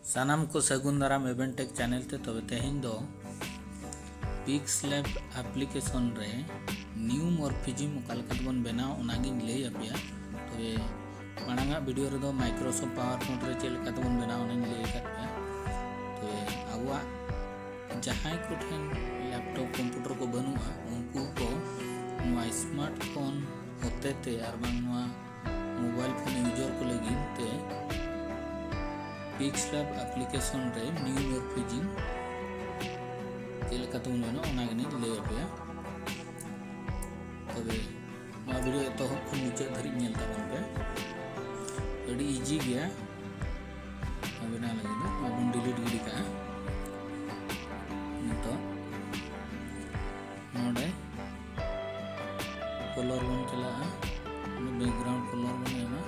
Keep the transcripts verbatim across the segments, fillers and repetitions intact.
ᱥᱟᱱᱟᱢ ᱠᱚ ᱥᱟᱹᱜᱩᱱ ᱫᱟᱨᱟᱢ ᱮᱵᱷᱮᱱ ᱴᱮᱠ ᱪᱮᱱᱮᱞ ᱛᱮ᱾ ᱛᱚᱵᱮ ᱛᱮᱦᱮᱧ ᱫᱚ PixLab ᱟᱯᱞᱤᱠᱮᱥᱚᱱ ᱨᱮ ᱱᱤᱭᱩ ᱢᱚᱨᱯᱷᱤᱡᱤᱢ ᱚᱠᱟ ᱞᱮᱠᱟ ᱛᱮᱵᱚᱱ ᱵᱮᱱᱟᱣ, ᱚᱱᱟᱜᱤᱧ ᱞᱟᱹᱭ ᱟᱯᱮᱭᱟ᱾ ᱛᱚᱵᱮ ᱢᱟᱲᱟᱝᱟᱜ ᱵᱷᱤᱰᱤᱭᱳ ᱨᱮᱫᱚ ᱢᱟᱭᱠᱨᱳᱥᱚᱯᱷᱴ ᱯᱟᱣᱟᱨ ᱯᱚᱭᱮᱱᱴ ᱨᱮ ᱪᱮᱫ ᱞᱮᱠᱟ ᱛᱮᱵᱚᱱ ᱵᱮᱱᱟᱣ, ᱚᱱᱟᱧ ᱞᱟᱹᱭ ᱟᱠᱟᱫ ᱯᱮᱭᱟ᱾ ᱛᱚᱵᱮ ᱟᱵᱚᱣᱟᱜ ᱡᱟᱦᱟᱸᱭ ᱠᱚᱴᱷᱮᱱ ᱞᱮᱯᱴᱚᱯ ᱠᱚᱢᱯᱤᱭᱩᱴᱟᱨ ᱠᱚ ᱵᱟᱹᱱᱩᱜᱼᱟ, ᱩᱱᱠᱩ ᱠᱚ ᱱᱚᱣᱟ ᱥᱢᱟᱨᱴ ᱯᱷᱳᱱ ᱦᱚᱛᱮ ᱛᱮ ᱟᱨ ᱵᱟᱝ ᱱᱚᱣᱟ ᱢᱳᱵᱟᱭᱤᱞ ᱯᱷᱳᱱ ᱤᱭᱩᱡᱟᱨ ᱠᱚ ᱞᱟᱹᱜᱤᱫ ᱛᱮ PixLab ᱟᱯᱞᱤᱠᱮᱥᱚᱱ ᱨᱮ ᱱᱤᱭᱩ ᱢᱚᱨᱯᱷᱤᱡᱤᱢ ᱪᱮᱫ ᱞᱮᱠᱟ ᱛᱮᱵᱚᱱ ᱵᱮᱱᱟᱣᱟ, ᱚᱱᱟ ᱜᱮᱞᱤᱧ ᱞᱟᱹᱭ ᱟᱯᱮᱭᱟ᱾ ᱛᱚᱵᱮ ᱱᱚᱣᱟ ᱵᱷᱤᱰᱤᱭᱳ ᱮᱛᱚᱦᱚᱵ ᱠᱷᱚᱱ ᱢᱩᱪᱟᱹᱫ ᱫᱷᱟᱹᱨᱤᱡ ᱧᱮᱞ ᱛᱟᱵᱚᱱ ᱯᱮ᱾ ᱟᱹᱰᱤ ᱤᱡᱤ ᱜᱮᱭᱟ ᱱᱚᱣᱟ ᱵᱮᱱᱟᱣ ᱞᱟᱹᱜᱤᱫ ᱫᱚ᱾ ᱱᱚᱣᱟ ᱵᱚᱱ ᱰᱤᱞᱤᱴ ᱜᱤᱰᱤ ᱠᱟᱜᱼᱟ᱾ ᱱᱤᱛᱚᱜ ᱱᱚᱰᱮ ᱠᱚᱞᱚᱨ ᱵᱚᱱ ᱪᱟᱞᱟᱜᱼᱟ, ᱵᱮᱠᱜᱨᱟᱣᱩᱱᱰ ᱠᱚᱞᱚᱨ ᱵᱚᱱ ᱮᱢᱟ᱾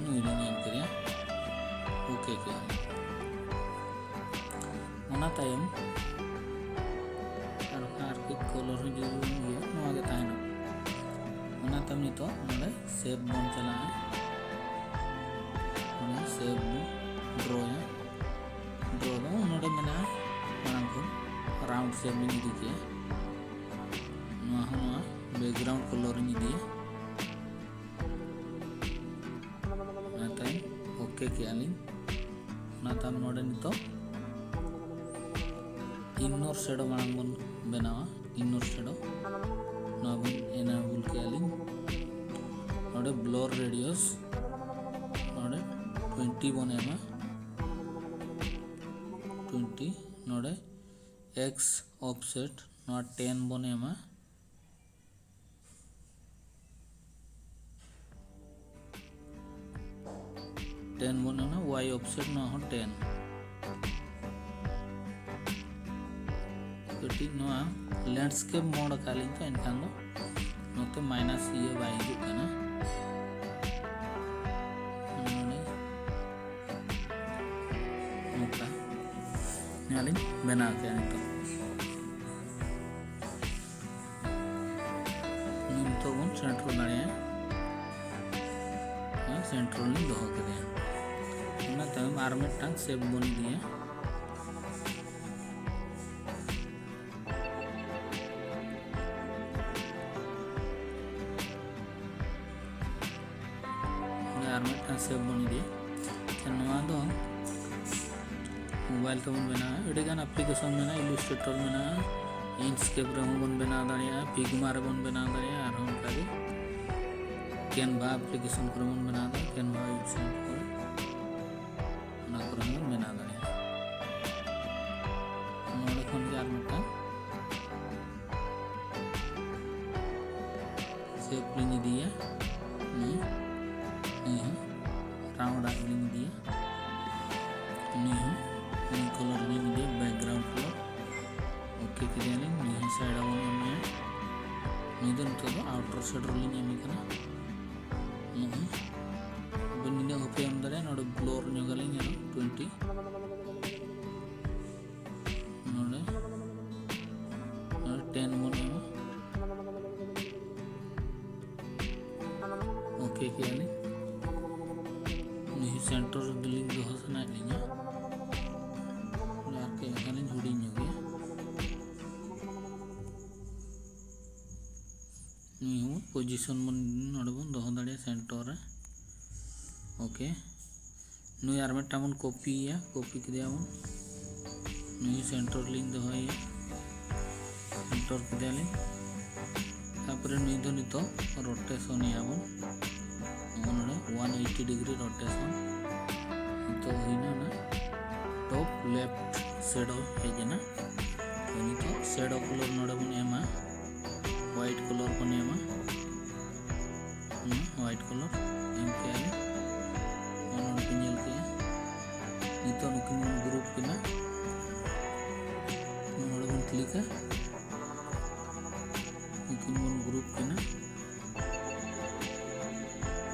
ᱱᱩᱭ ᱞᱤᱧ ᱮᱢ ᱠᱮᱫᱟ, ᱳᱠᱮ ᱠᱮᱫᱟ᱾ ᱚᱱᱟ ᱛᱟᱭᱚᱢ ᱟᱨ ᱟᱨ ᱠᱟᱹᱡ ᱠᱚᱞᱚᱨ ᱦᱚᱸ ᱡᱩᱫᱤ ᱵᱚᱱ ᱤᱭᱟᱹ, ᱱᱚᱣᱟ ᱜᱮ ᱛᱟᱦᱮᱱᱟ᱾ ᱚᱱᱟ ᱛᱟᱭᱚᱢ ᱱᱤᱛᱚᱜ ᱱᱚᱰᱮ ᱥᱮᱵᱷ ᱵᱚᱱ ᱪᱟᱞᱟᱜᱼᱟ᱾ ᱱᱚᱰᱮ ᱥᱮᱵᱷ ᱵᱚᱱ ᱰᱨᱚᱭᱟ᱾ ᱰᱨᱚ ᱫᱚ ᱱᱚᱰᱮ ᱢᱮᱱᱟᱜᱼᱟ, ᱢᱟᱲᱟᱝ ᱠᱷᱚᱱ ᱨᱟᱣᱩᱱᱰ ᱥᱮᱵᱷ ᱵᱚᱱ ᱤᱫᱤ ᱠᱮᱜᱼᱟ᱾ ᱱᱚᱣᱟ ᱦᱚᱸ ᱱᱚᱣᱟ ᱵᱮᱠᱜᱨᱟᱣᱩᱱᱰ ᱠᱚᱞᱚᱨ ᱤᱧ ᱤᱫᱤᱭᱟ᱾ ᱚᱱᱟ ᱛᱟᱭᱚᱢ ᱳᱠᱮ ᱠᱮᱜᱼᱟ ᱞᱤᱧ᱾ ᱚᱱᱟ ᱛᱟᱭᱚᱢ ᱱᱚᱰᱮ ᱱᱤᱛᱚᱜ ᱤᱱᱱᱚᱨ ᱥᱮᱰᱳ ᱢᱟᱲᱟᱝ ᱵᱚᱱ ᱵᱮᱱᱟᱣᱟ᱾ ᱤᱱᱱᱚᱨ ᱥᱮᱰᱳ ᱱᱚᱣᱟ ᱵᱚᱱ ᱮᱱᱮᱵᱚᱞ ᱠᱮᱜᱼᱟ ᱞᱤᱧ᱾ ᱱᱚᱰᱮ ᱵᱞᱚᱨ ᱨᱮᱰᱤᱭᱟᱥ ᱱᱚᱰᱮ ᱴᱩᱭᱮᱱᱴᱤ ᱵᱚᱱ ᱮᱢᱟ, ᱴᱩᱭᱮᱱᱴᱤ᱾ ᱱᱚᱰᱮ ᱮᱠᱥ ᱚᱯᱷᱥᱮᱴ ᱱᱚᱣᱟ ᱴᱮᱱ ᱵᱚᱱ ᱮᱢᱟ, ᱴᱮᱱ ᱵᱚᱱ ᱮᱢᱟ᱾ ᱣᱟᱭ ᱚᱯᱷᱥᱮᱴ ᱱᱚᱣᱟ ᱦᱚᱸ ᱴᱮᱱ᱾ ᱠᱟᱹᱴᱤᱡ ᱱᱚᱣᱟ ᱞᱮᱱᱰᱥᱠᱮᱯ ᱢᱳᱰ ᱟᱠᱟᱫ ᱞᱤᱧ ᱛᱚ, ᱮᱱᱠᱷᱟᱱ ᱫᱚ ᱱᱚᱛᱮ ᱢᱟᱭᱱᱟᱥ ᱤᱭᱟᱹ ᱵᱟᱭ ᱦᱤᱡᱩᱜ ᱠᱟᱱᱟ᱾ ᱱᱚᱰᱮ ᱱᱚᱝᱠᱟ ᱱᱚᱣᱟ ᱞᱤᱧ ᱵᱮᱱᱟᱣ ᱠᱮᱜᱼᱟ ᱱᱤᱛᱚᱜ᱾ ᱥᱮᱱᱴᱟᱨ ᱫᱟᱲᱮᱭᱟᱜᱼᱟ᱾ ᱥᱮᱱᱴᱟᱨ ᱞᱤᱧ ᱫᱚᱦᱚ ᱠᱮᱫᱮᱭᱟ᱾ ᱚᱱᱟ ᱛᱟᱭᱚᱢ ᱟᱨ ᱢᱤᱫᱴᱟᱝ ᱥᱮᱯ ᱵᱚᱱ ᱤᱫᱤᱭᱟ᱾ ᱚᱸᱰᱮ ᱟᱨ ᱢᱤᱫᱴᱟᱝ ᱥᱮᱯ ᱵᱚᱱ ᱤᱫᱤᱭᱟ᱾ ᱱᱚᱣᱟ ᱫᱚ ᱢᱳᱵᱟᱭᱤᱞ ᱛᱮᱵᱚᱱ ᱵᱮᱱᱟᱣᱟ᱾ ᱟᱹᱰᱤᱜᱟᱱ ᱟᱯᱞᱤᱠᱮᱥᱚᱱ ᱢᱮᱱᱟᱜᱼᱟ, ᱤᱞᱩᱥᱴᱨᱮᱴᱚᱨ ᱢᱮᱱᱟᱜᱼᱟ, ᱤᱱᱥᱠᱮᱯ ᱨᱮᱦᱚᱸ ᱵᱚᱱ ᱵᱮᱱᱟᱣ ᱫᱟᱲᱮᱭᱟᱜᱼᱟ, ᱯᱷᱤᱜᱢᱟ ᱨᱮᱵᱚᱱ ᱵᱮᱱᱟᱣ ᱫᱟᱲᱮᱭᱟᱜᱼᱟ, ᱟᱨᱦᱚᱸ ᱚᱱᱠᱟᱜᱮ ᱠᱮᱱᱵᱷᱟ ᱟᱯᱞᱤᱠᱮᱥᱚᱱ ᱠᱚᱨᱮ ᱵᱚᱱ ᱵᱮᱱᱟᱣ ᱫᱟᱲᱮᱭᱟᱜᱼᱟ, ᱠᱮᱱᱵᱷᱟ ᱣᱮᱵᱥᱟᱭᱤᱴ ᱠᱚᱨᱮ, ᱚᱱᱟ ᱠᱚᱨᱮ ᱦᱚᱸ ᱵᱚᱱ ᱵᱮᱱᱟᱣ ᱫᱟᱲᱮᱭᱟᱜᱼᱟ᱾ ᱱᱚᱰᱮ ᱠᱷᱚᱱ ᱜᱮ ᱟᱨ ᱢᱤᱫᱴᱟᱝ ᱥᱮᱯ ᱞᱤᱧ ᱤᱫᱤᱭᱟ᱾ ᱱᱩᱭ, ᱱᱩᱭ ᱦᱚᱸ ᱨᱟᱣᱩᱱᱰ ᱟᱜ ᱞᱤᱧ ᱤᱫᱤᱭᱟ᱾ ᱱᱩᱭ ᱦᱚᱸ ᱱᱩᱭ ᱠᱟᱞᱟᱨ ᱞᱤᱧ ᱤᱫᱤᱭᱟ, ᱵᱮᱠᱜᱨᱟᱣᱩᱱᱰ ᱠᱟᱞᱟᱨ᱾ ᱳᱠᱮ ᱠᱮᱫᱮᱭᱟᱞᱤᱧ᱾ ᱱᱩᱭ ᱦᱚᱸ ᱥᱟᱭᱤᱰ ᱟᱵᱚᱱ ᱮᱢᱟᱭᱟ᱾ ᱱᱩᱭ ᱫᱚ ᱱᱤᱛᱚᱜ ᱫᱚ ᱟᱣᱩᱴᱟᱨ ᱥᱮᱰ ᱨᱮᱞᱤᱧ ᱮᱢᱮ ᱠᱟᱱᱟ᱾ ᱱᱚᱜᱼᱚᱭ ᱟᱵᱮᱱ ᱱᱤᱱᱟᱹᱜ ᱦᱚᱸᱯᱮ ᱮᱢ ᱫᱟᱲᱮᱭᱟᱜᱼᱟ᱾ ᱱᱚᱰᱮ ᱵᱞᱚᱨ ᱧᱚᱜ ᱟᱹᱞᱤᱧ ᱟᱨᱚ ᱴᱩᱭᱮᱱᱴᱤ᱾ ᱱᱚᱰᱮ, ᱱᱚᱰᱮ ᱴᱮᱱ ᱵᱚᱱ ᱮᱢᱟ᱾ ᱳᱠᱮ ᱠᱮᱜᱼᱟ ᱞᱤᱧ᱾ ᱱᱩᱭ ᱥᱮᱱᱴᱟᱨ ᱨᱮᱞᱤᱧ ᱫᱚᱦᱚ ᱥᱟᱱᱟᱭᱮᱫ ᱞᱤᱧᱟ᱾ ᱟᱨ ᱠᱟᱹᱡ ᱮᱱᱠᱷᱟᱱ ᱞᱤᱧ ᱦᱩᱰᱤᱧ ᱧᱚᱜᱮᱭᱟ᱾ ᱱᱩᱭ ᱦᱚᱸ ᱯᱚᱡᱤᱥᱚᱱ ᱵᱚᱱ ᱱᱚᱰᱮ ᱵᱚᱱ ᱫᱚᱦᱚ ᱫᱟᱲᱮᱭᱟᱜᱼᱟ ᱥᱮᱱᱴᱟᱨ ᱨᱮ᱾ ᱳᱠᱮ, ᱱᱩᱭ ᱟᱨ ᱢᱤᱫᱴᱟᱝ ᱵᱚᱱ ᱠᱚᱯᱤᱭᱮᱭᱟ, ᱠᱚᱯᱤ ᱠᱮᱫᱮᱭᱟ ᱵᱚᱱ᱾ ᱱᱩᱭ ᱥᱮᱱᱴᱟᱨ ᱞᱤᱧ ᱫᱚᱦᱚᱭᱮᱭᱟ, ᱥᱮᱱᱴᱟᱨ ᱠᱮᱫᱮᱭᱟᱞᱤᱧ᱾ ᱛᱟᱨᱯᱚᱨᱮ ᱱᱩᱭ ᱫᱚ ᱱᱤᱛᱚᱜ ᱨᱳᱴᱮᱥᱚᱱᱮᱭᱟ ᱵᱚᱱ, ᱱᱚᱜᱼᱚ ᱱᱚᱰᱮ ᱚᱣᱟᱱ ᱮᱭᱤᱴᱤ ᱰᱤᱜᱽᱨᱤ ᱨᱳᱴᱮᱥᱚᱱ᱾ ᱱᱤᱛᱚᱜ ᱦᱩᱭᱱᱟ ᱚᱱᱟ ᱴᱚᱯ ᱞᱮᱯᱷᱴ ᱥᱮᱰᱳ ᱦᱮᱡ ᱮᱱᱟ᱾ ᱛᱚ ᱱᱤᱛᱚᱜ ᱥᱮᱰᱳ ᱠᱟᱞᱟᱨ ᱱᱚᱰᱮ ᱵᱚᱱ ᱮᱢᱟ, ᱦᱳᱣᱟᱭᱤᱴ ᱠᱟᱞᱟᱨ ᱵᱚᱱ ᱮᱢᱟ᱾ ᱦᱩᱸ, ᱦᱳᱣᱟᱭᱤᱴ ᱠᱟᱞᱟᱨ ᱮᱢ ᱠᱮᱜᱼᱟ ᱞᱮ᱾ ᱱᱚᱜᱼᱚ ᱱᱚᱰᱮ ᱯᱮ ᱧᱮᱞ ᱠᱮᱜᱼᱟ᱾ ᱱᱤᱛᱚᱜ ᱱᱩᱠᱤᱱ ᱵᱚᱱ ᱜᱨᱩᱯ ᱠᱤᱱᱟ᱾ ᱱᱚᱰᱮ ᱵᱚᱱ ᱠᱞᱤᱠᱟ᱾ ᱱᱩᱠᱤᱱ ᱵᱚᱱ ᱜᱨᱩᱯ ᱠᱤᱱᱟ᱾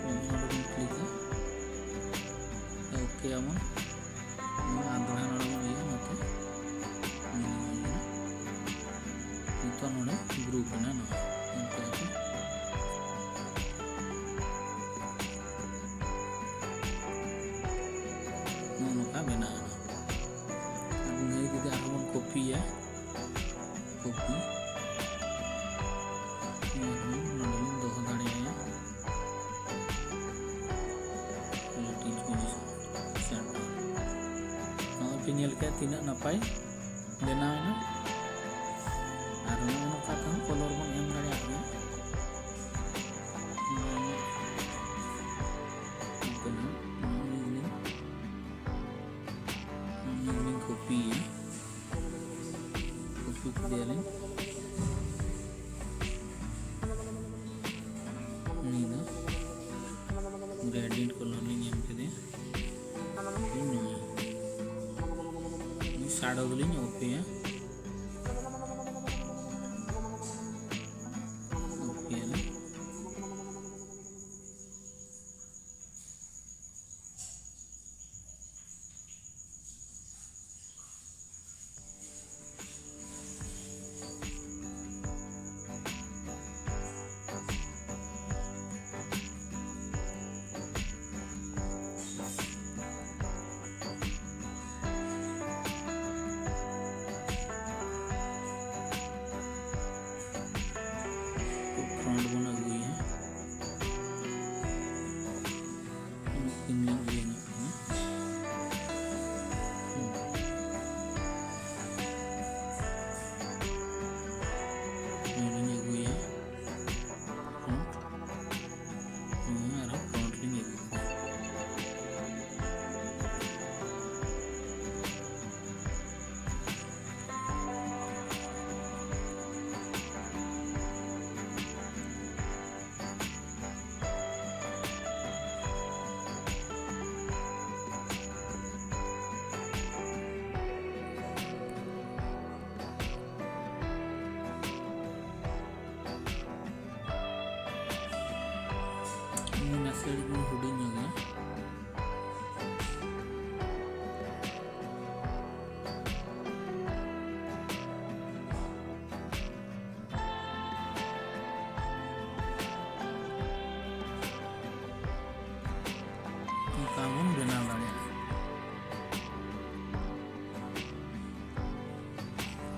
ᱱᱚᱰᱮ ᱵᱚᱱ ᱠᱞᱤᱠᱟ᱾ ᱳᱠᱮ ᱟᱵᱚᱱ᱾ ᱱᱚᱣᱟ ᱟᱨ ᱫᱚᱦᱲᱟ ᱱᱚᱰᱮ ᱵᱚᱱ ᱤᱭᱟᱹᱭᱟ, ᱱᱚᱛᱮ ᱱᱤᱛᱚᱜ ᱱᱚᱰᱮ ᱜᱨᱩᱯ ᱮᱱᱟ ᱱᱚᱣᱟ᱾ ᱧᱮᱞ ᱠᱮᱜᱼᱟ ᱯᱮ? ᱧᱮᱞ ᱠᱮᱫ ᱛᱤᱱᱟᱹᱜ ᱱᱟᱯᱟᱭ ᱵᱮᱱᱟᱣ ᱮᱱᱟ᱾ ᱟᱨ ᱱᱚᱜᱼᱚ ᱱᱚᱝᱠᱟ ᱛᱮᱦᱚᱸ ᱠᱚᱞᱚᱨ ᱵᱚᱱ ᱮᱢ ᱫᱟᱲᱮᱭᱟᱜ ᱜᱮᱭᱟ᱾ ᱱᱚᱜᱼᱚ ᱱᱚᱣᱟ ᱜᱮᱞᱤᱧ ᱠᱚᱯᱤᱭᱟ, ᱠᱚᱯᱤ ᱠᱮᱫᱮᱭᱟᱞᱤᱧ᱾ ᱩᱱᱤ ᱫᱚ ᱜᱨᱮᱰᱤᱭᱮᱱᱴ ᱠᱚᱞᱚᱨ ᱞᱤᱧ ᱮᱢ ᱠᱮᱫᱮᱭᱟ᱾ ᱱᱚᱣᱟ, ᱱᱩᱭ ᱥᱟᱰᱚ ᱫᱚᱞᱤᱧ ᱚᱯᱷᱮᱭᱟ᱾ ᱚᱯᱷᱮᱭᱟᱞᱤᱧ᱾ ᱯᱷᱨᱚᱱᱴ ᱵᱚᱱ ᱟᱹᱜᱩᱭᱟ᱾ ᱩᱱᱟᱹᱜ ᱠᱤᱱ ᱧᱚᱜ ᱜᱮ ᱧᱚᱜ ᱠᱟᱱᱟ᱾ ᱦᱩᱸ᱾ ᱱᱚᱣᱟ ᱵᱚᱱ ᱟᱹᱜᱩᱭᱟ᱾ ᱯᱷᱨᱚᱱᱴ᱾ ᱱᱚᱣᱟ ᱟᱨᱦᱚᱸ ᱯᱷᱨᱚᱱᱴ ᱞᱤᱧ ᱟᱹᱜᱩ ᱠᱮᱫᱟ᱾ ᱱᱟᱥᱮ ᱵᱚᱱ ᱦᱩᱰᱤᱧ ᱧᱚᱜᱟ᱾ ᱚᱱᱠᱟ ᱵᱚᱱ ᱵᱮᱱᱟᱣ ᱫᱟᱲᱮᱭᱟᱜᱼᱟ᱾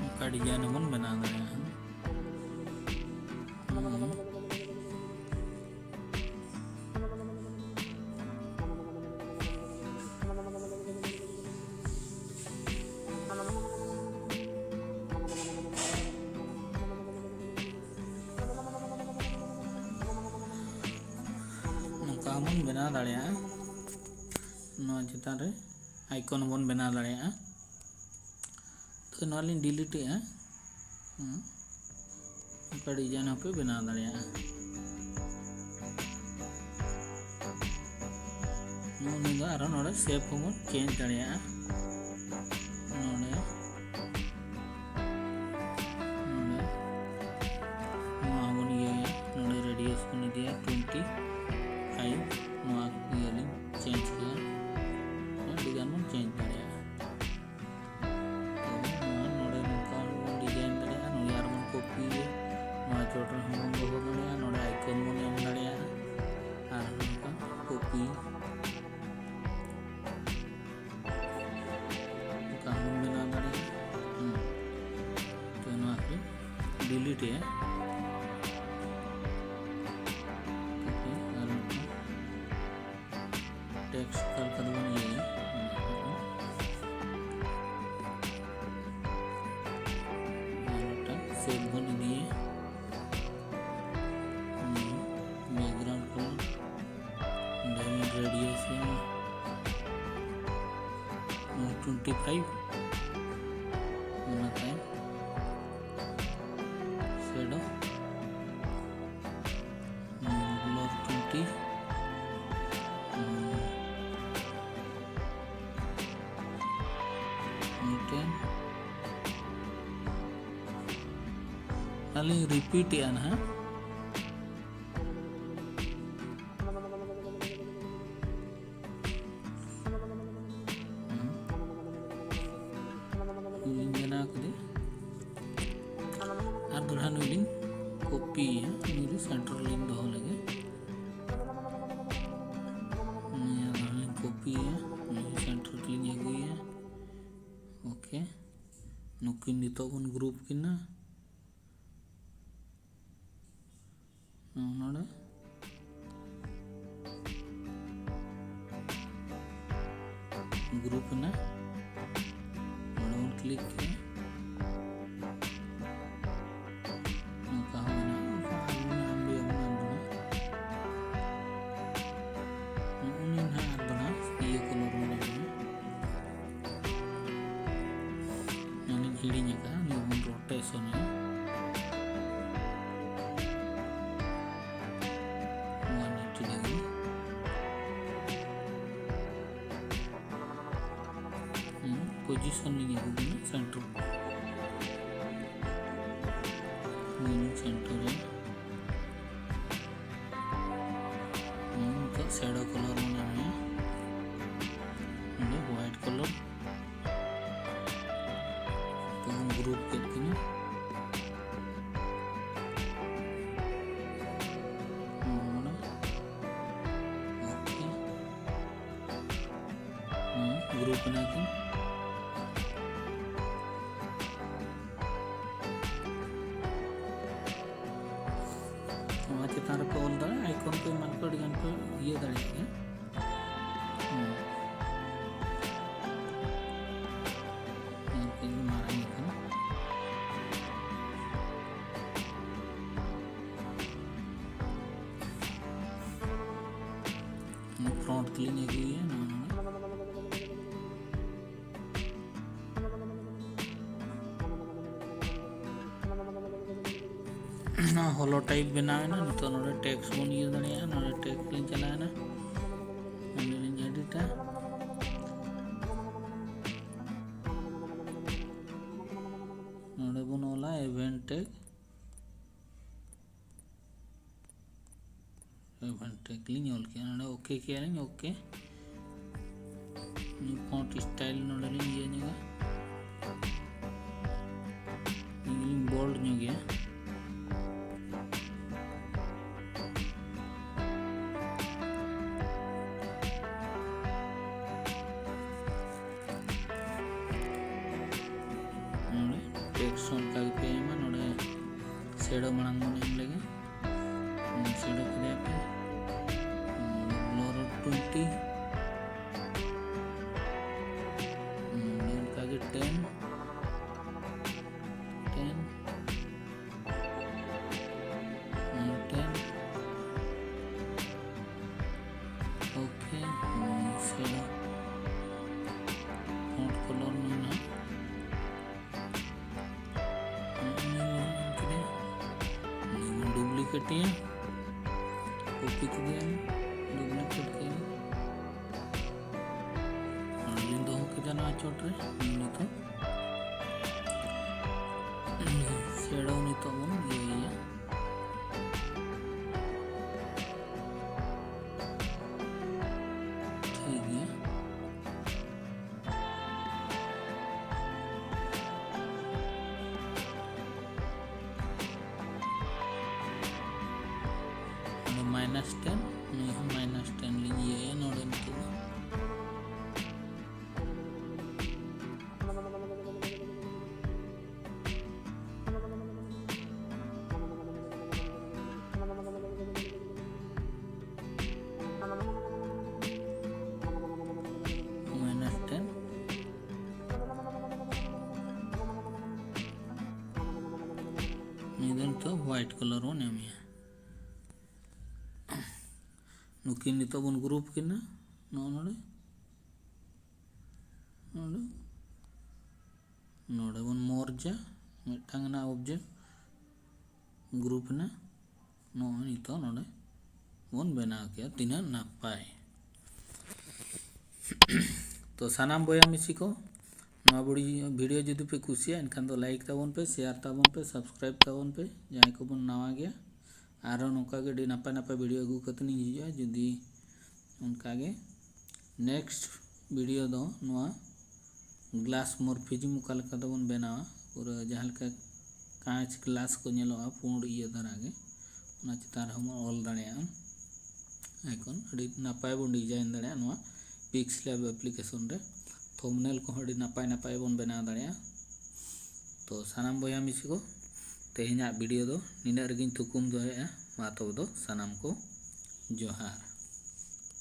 ᱚᱱᱠᱟ ᱰᱤᱡᱟᱭᱤᱱ ᱦᱚᱸᱵᱚᱱ ᱵᱮᱱᱟᱣ ᱫᱟᱲᱮᱭᱟᱜᱼᱟ᱾ ᱦᱩᱸ᱾ ᱵᱚᱱ ᱵᱮᱱᱟᱣ ᱫᱟᱲᱮᱭᱟᱜᱼᱟ, ᱱᱚᱣᱟ ᱪᱮᱛᱟᱱ ᱨᱮ ᱟᱭᱠᱚᱱ ᱵᱚᱱ ᱵᱮᱱᱟᱣ ᱫᱟᱲᱮᱭᱟᱜᱼᱟ᱾ ᱛᱚ ᱱᱚᱣᱟ ᱞᱤᱧ ᱰᱤᱞᱤᱴ ᱮᱜᱼᱟ᱾ ᱦᱩᱸ᱾ ᱚᱱᱠᱟ ᱰᱤᱡᱟᱭᱤᱱ ᱦᱚᱸᱯᱮ ᱵᱮᱱᱟᱣ ᱫᱟᱲᱮᱭᱟᱜᱼᱟ᱾ ᱱᱚᱜᱼᱚ ᱱᱤᱭᱟᱹ ᱫᱚ ᱟᱨᱦᱚᱸ ᱱᱚᱰᱮ ᱥᱮᱯ ᱦᱚᱸᱵᱚᱱ ᱪᱮᱧᱡᱽ ᱫᱟᱲᱮᱭᱟᱜᱼᱟ᱾ ᱱᱚᱰᱮ, ᱱᱚᱰᱮ ᱱᱚᱣᱟ ᱦᱚᱸᱵᱚᱱ ᱤᱭᱟᱹᱭᱟ᱾ ᱱᱚᱰᱮ ᱨᱮᱰᱤᱭᱟᱥ ᱵᱚᱱ ᱤᱫᱤᱭᱟ ᱴᱩᱭᱮᱱᱴᱤ ᱯᱷᱟᱭᱤᱵᱷ᱾ ᱱᱚᱣᱟ ᱤᱭᱟᱹ ᱞᱤᱧ ᱪᱮᱧᱡᱽ ᱠᱮᱭᱟ᱾ ᱟᱹᱰᱤ ᱜᱟᱱ ᱵᱚᱱ ᱪᱮᱧᱡᱽ ᱫᱟᱲᱮᱭᱟᱜᱼᱟ᱾ ᱱᱚᱣᱟ ᱱᱚᱰᱮ ᱱᱚᱝᱠᱟ ᱵᱚᱱ ᱰᱤᱡᱟᱭᱤᱱ ᱫᱟᱲᱮᱭᱟᱜᱼᱟ᱾ ᱱᱚᱰᱮ ᱟᱨᱵᱚᱱ ᱠᱚᱯᱤᱭᱟ᱾ ᱱᱚᱣᱟ ᱪᱚᱴ ᱨᱮᱦᱚᱸ ᱵᱚᱱ ᱫᱚᱦᱚ ᱫᱟᱲᱮᱭᱟᱜᱼᱟ᱾ ᱱᱚᱰᱮ ᱟᱭᱠᱚᱱ ᱵᱚᱱ ᱮᱢ ᱫᱟᱲᱮᱭᱟᱜᱼᱟ᱾ ᱟᱨ ᱱᱚᱝᱠᱟ ᱠᱚᱯᱤ᱾ ᱱᱚᱝᱠᱟ ᱦᱚᱸᱵᱚᱱ ᱵᱮᱱᱟᱣ ᱫᱟᱲᱮᱭᱟᱜᱼᱟ᱾ ᱦᱩᱸ᱾ ᱛᱚ ᱱᱚᱣᱟ ᱠᱚ ᱰᱤᱞᱤᱴ ᱮᱜᱼᱟ᱾ ᱠᱚᱯᱤ ᱟᱨ ᱢᱤᱫᱴᱟᱝ ᱴᱮᱠᱥᱴ ᱚᱠᱟ ᱞᱮᱠᱟ ᱫᱚᱵᱚᱱ ᱤᱭᱟᱹᱭᱟ, ᱟᱨ ᱢᱤᱫᱴᱟᱝ ᱥᱮᱯ ᱵᱚᱱ ᱤᱫᱤᱭᱟ᱾ ᱵᱮᱠᱜᱨᱟᱣᱩᱱᱰ ᱠᱚ ᱰᱟᱭᱢᱚᱱᱰ ᱨᱮᱰᱤᱭᱟᱥ ᱴᱩᱭᱮᱱᱴᱤ ᱯᱷᱟᱭᱤᱵᱷ, ᱚᱱᱟ ᱛᱟᱭᱚᱢ ᱥᱮᱰᱳ ᱵᱞᱚᱨ ᱴᱩᱭᱮᱱᱴᱤ, ᱢᱤᱫᱴᱮᱱ ᱟᱹᱞᱤᱧ ᱨᱤᱯᱤᱴ ᱮᱜᱼᱟ ᱱᱟᱦᱟᱜ᱾ ᱞᱤᱧ ᱵᱮᱱᱟᱣ ᱠᱮᱫᱟ᱾ ᱟᱨ ᱫᱚᱦᱲᱟ ᱱᱩᱭ ᱞᱤᱧ ᱠᱚᱯᱤᱭᱟ, ᱱᱩᱭ ᱫᱚ ᱥᱮᱱᱴᱟᱨ ᱞᱤᱧ ᱫᱚᱦᱚ ᱞᱮᱜᱮ᱾ ᱱᱩᱭ ᱟᱨ ᱫᱚᱦᱲᱟ ᱞᱤᱧ ᱠᱚᱯᱤᱭᱟ, ᱱᱩᱭ ᱥᱮᱱᱴᱟᱨ ᱞᱤᱧ ᱟᱹᱜᱩᱭᱟ᱾ ᱳᱠᱮ, ᱱᱩᱠᱤᱱ ᱱᱤᱛᱚᱜ ᱵᱚᱱ ᱜᱨᱩᱯ ᱠᱤᱱᱟ᱾ ᱱᱚᱰᱮ ᱜᱨᱩᱯ ᱮᱱᱟ, ᱱᱚᱰᱮ ᱵᱚᱱ ᱠᱞᱤᱠ ᱠᱮᱫᱟ᱾ ᱱᱚᱝᱠᱟ ᱦᱚᱸ ᱢᱮᱱᱟᱜᱼᱟ, ᱱᱚᱝᱠᱟ ᱟᱵᱚ ᱵᱚᱱ ᱮᱢ ᱫᱟᱲᱮᱭᱟᱜᱼᱟ, ᱵᱚᱱ ᱮᱢ ᱫᱟᱲᱮᱭᱟᱜᱼᱟ᱾ position ᱞᱤᱧ ᱟᱹᱜᱩ ᱠᱤᱱᱟ center᱾ ᱱᱤᱭᱟᱹ center ᱨᱮ᱾ ᱱᱤᱛᱚᱜ shadow color ᱵᱚᱱ ᱮᱢᱟᱭᱟ᱾ ᱱᱚᱰᱮ white color᱾ ᱛᱚ ᱵᱚᱱ group ᱠᱮᱫ ᱠᱤᱱᱟ᱾ ᱱᱚᱰᱮ᱾ Okay᱾ ᱦᱩᱸ, group ᱮᱱᱟ ᱠᱤᱱ᱾ ᱱᱚᱣᱟ ᱪᱮᱛᱟᱱ ᱨᱮᱯᱮ ᱚᱞ ᱫᱟᱲᱮᱭᱟᱜᱼᱟ, icon ᱠᱚ ᱮᱢᱟᱱ ᱠᱚ ᱟᱹᱰᱤ ᱜᱟᱱ ᱯᱮ ᱤᱭᱟᱹ ᱫᱟᱲᱮᱭᱟᱜ ᱜᱮᱭᱟ᱾ ᱦᱩᱸ᱾ ᱧᱮᱞ ᱯᱮ, ᱢᱟᱨᱟᱝ ᱟᱠᱟᱱᱟ᱾ ᱯᱷᱨᱚᱱᱴ ᱛᱮᱞᱤᱧ ᱟᱹᱜᱩᱭᱟ ᱱᱚᱣᱟ ᱱᱚᱰᱮ᱾ ᱱᱚᱣᱟ ᱦᱚᱞᱳ ᱴᱟᱭᱤᱯ ᱵᱮᱱᱟᱣ ᱮᱱᱟ᱾ ᱱᱤᱛᱚᱜ ᱱᱚᱰᱮ ᱴᱮᱠᱥᱴ ᱵᱚᱱ ᱤᱭᱟᱹ ᱫᱟᱲᱮᱭᱟᱜᱼᱟ᱾ ᱱᱚᱰᱮ ᱴᱮᱠᱥᱴ ᱞᱤᱧ ᱪᱟᱞᱟᱣ ᱮᱱᱟ᱾ ᱱᱚᱰᱮ ᱞᱤᱧ ᱮᱰᱤᱴᱟ᱾ ᱱᱚᱰᱮ ᱵᱚᱱ ᱚᱞᱟ event tag᱾ Event tag ᱞᱤᱧ ᱚᱞ ᱠᱮᱜᱼᱟ, ᱱᱚᱰᱮ OK ᱠᱮᱜᱼᱟ ᱞᱤᱧ, OK᱾ ᱱᱤᱭᱟᱹ font style ᱱᱚᱰᱮ ᱞᱤᱧ ᱤᱭᱟᱹ ᱧᱚᱜᱟ, ᱱᱤᱭᱟᱹ ᱞᱤᱧ bold ᱧᱚᱜᱮᱭᱟ᱾ ᱱᱚᱰᱮ ᱴᱮᱠᱥᱴ ᱚᱱᱠᱟ ᱜᱮᱯᱮ ᱮᱢᱟ᱾ ᱱᱚᱰᱮ shadow ᱢᱟᱲᱟᱝ ᱵᱚᱱ ᱮᱢ ᱞᱮᱜᱮ᱾ ᱱᱚᱰᱮ shadow ᱠᱮᱫᱮᱭᱟ ᱯᱮ᱾ ᱱᱚᱰᱮ blur ᱴᱩᱭᱮᱱᱴᱤ᱾ ᱱᱚᱰᱮ ᱚᱱᱠᱟ ᱜᱮ ᱴᱮᱱ᱾ ᱴᱮᱱ᱾ ᱱᱚᱰᱮ ᱴᱮᱱ᱾ OK, ᱱᱚᱣᱟ shadow font color ᱢᱮᱱᱟᱜᱼᱟ᱾ ᱱᱚᱜᱼᱚ ᱱᱤᱭᱟᱹ ᱵᱚᱱ ᱮᱢ ᱠᱮᱫᱟ᱾ ᱱᱤᱭᱟᱹ ᱵᱚᱱ duplicate ᱮᱭᱟ᱾ Copy ᱠᱮᱫᱮᱭᱟ, duplicate ᱠᱮᱫᱮᱭᱟ᱾ ᱱᱚᱰᱮ ᱞᱤᱧ ᱫᱚᱦᱚ ᱠᱮᱫᱟ ᱱᱚᱣᱟ ᱪᱚᱴ ᱨᱮ᱾ ᱱᱤᱛᱚᱜ shadow ᱱᱤᱛᱚᱜ ᱵᱚᱱ ᱤᱭᱟᱹᱭᱟ᱾ ᱴᱷᱤᱠ ᱜᱮᱭᱟ᱾ ᱱᱚᱰᱮ minus ten, ᱱᱩᱭ ᱦᱚᱸ minus ten ᱞᱤᱧ ᱤᱭᱟᱹᱭᱟ ᱱᱚᱰᱮ ᱱᱤᱛᱚᱜ ᱫᱚ᱾ Minus ten᱾ ᱱᱤᱭᱟᱹ ᱫᱚ ᱱᱤᱛᱚᱜ white color ᱵᱚᱱ ᱮᱢᱮᱭᱟ᱾ ᱱᱩᱠᱤᱱ ᱱᱤᱛᱚᱜ ᱵᱚᱱ group ᱠᱤᱱᱟ, ᱱᱚᱜᱼᱚ ᱱᱚᱰᱮ, ᱱᱚᱰᱮ, ᱱᱚᱰᱮ ᱵᱚᱱ merge ᱟ, ᱢᱤᱫᱴᱟᱝ ᱨᱮᱱᱟᱜ object group ᱮᱱᱟ᱾ ᱱᱚᱜᱼᱚᱭ ᱱᱤᱛᱚᱜ ᱱᱚᱰᱮ ᱵᱚᱱ ᱵᱮᱱᱟᱣ ᱠᱮᱜᱼᱟ, ᱛᱤᱱᱟᱹᱜ ᱱᱟᱯᱟᱭ᱾ ᱛᱚ ᱥᱟᱱᱟᱢ ᱵᱚᱭᱦᱟ ᱢᱤᱥᱤ ᱠᱚ, ᱱᱚᱣᱟ video ᱡᱩᱫᱤ ᱯᱮ ᱠᱩᱥᱤᱭᱟᱜᱼᱟ, ᱮᱱᱠᱷᱟᱱ ᱫᱚ like ᱛᱟᱵᱚᱱ ᱯᱮ, share ᱛᱟᱵᱚᱱ ᱯᱮ, subscribe ᱛᱟᱵᱚᱱ ᱯᱮ, ᱡᱟᱦᱟᱸᱭ ᱠᱚᱵᱚᱱ ᱱᱟᱣᱟ ᱜᱮᱭᱟ᱾ ᱟᱨᱦᱚᱸ ᱱᱚᱝᱠᱟ ᱜᱮ ᱟᱹᱰᱤ ᱱᱟᱯᱟᱭ ᱱᱟᱯᱟᱭ video ᱟᱹᱜᱩ ᱠᱟᱛᱮ ᱞᱤᱧ ᱦᱤᱡᱩᱜᱼᱟ᱾ ᱡᱩᱫᱤ ᱚᱱᱠᱟ ᱜᱮ next video ᱫᱚ ᱱᱚᱣᱟ glass morphism ᱚᱠᱟ ᱞᱮᱠᱟ ᱛᱮᱵᱚᱱ ᱵᱮᱱᱟᱣᱟ, ᱯᱩᱨᱟᱹ ᱡᱟᱦᱟᱸ ᱞᱮᱠᱟ ᱠᱟᱸᱪ glass ᱠᱚ ᱧᱮᱞᱚᱜᱼᱟ ᱯᱩᱸᱰ ᱤᱭᱟᱹ ᱫᱷᱟᱨᱟ ᱜᱮ, ᱚᱱᱟ ᱪᱮᱛᱟᱱ ᱨᱮᱦᱚᱸ ᱵᱚᱱ ᱚᱞ ᱫᱟᱲᱮᱭᱟᱜᱼᱟ᱾ icon ᱟᱹᱰᱤ ᱱᱟᱯᱟᱭ ᱵᱚᱱ design ᱫᱟᱲᱮᱭᱟᱜᱼᱟ ᱱᱚᱣᱟ PixLab application ᱨᱮ᱾ thumbnail ᱠᱚᱦᱚᱸ ᱟᱹᱰᱤ ᱱᱟᱯᱟᱭ ᱱᱟᱯᱟᱭ ᱵᱚᱱ ᱵᱮᱱᱟᱣ ᱫᱟᱲᱮᱭᱟᱜᱼᱟ᱾ ᱛᱚ ᱥᱟᱱᱟᱢ ᱵᱚᱭᱦᱟ ᱢᱤᱥᱤ ᱠᱚ, ᱛᱮᱦᱮᱧᱟᱜ video ᱫᱚ ᱱᱤᱱᱟᱹᱜ ᱨᱮᱜᱮᱧ ᱛᱷᱩᱠᱩᱢ ᱫᱚᱦᱚᱭᱮᱫᱼᱟ᱾ ᱢᱟ ᱛᱚᱵᱮ ᱫᱚ ᱥᱟᱱᱟᱢ ᱠᱚ ᱡᱚᱦᱟᱨ᱾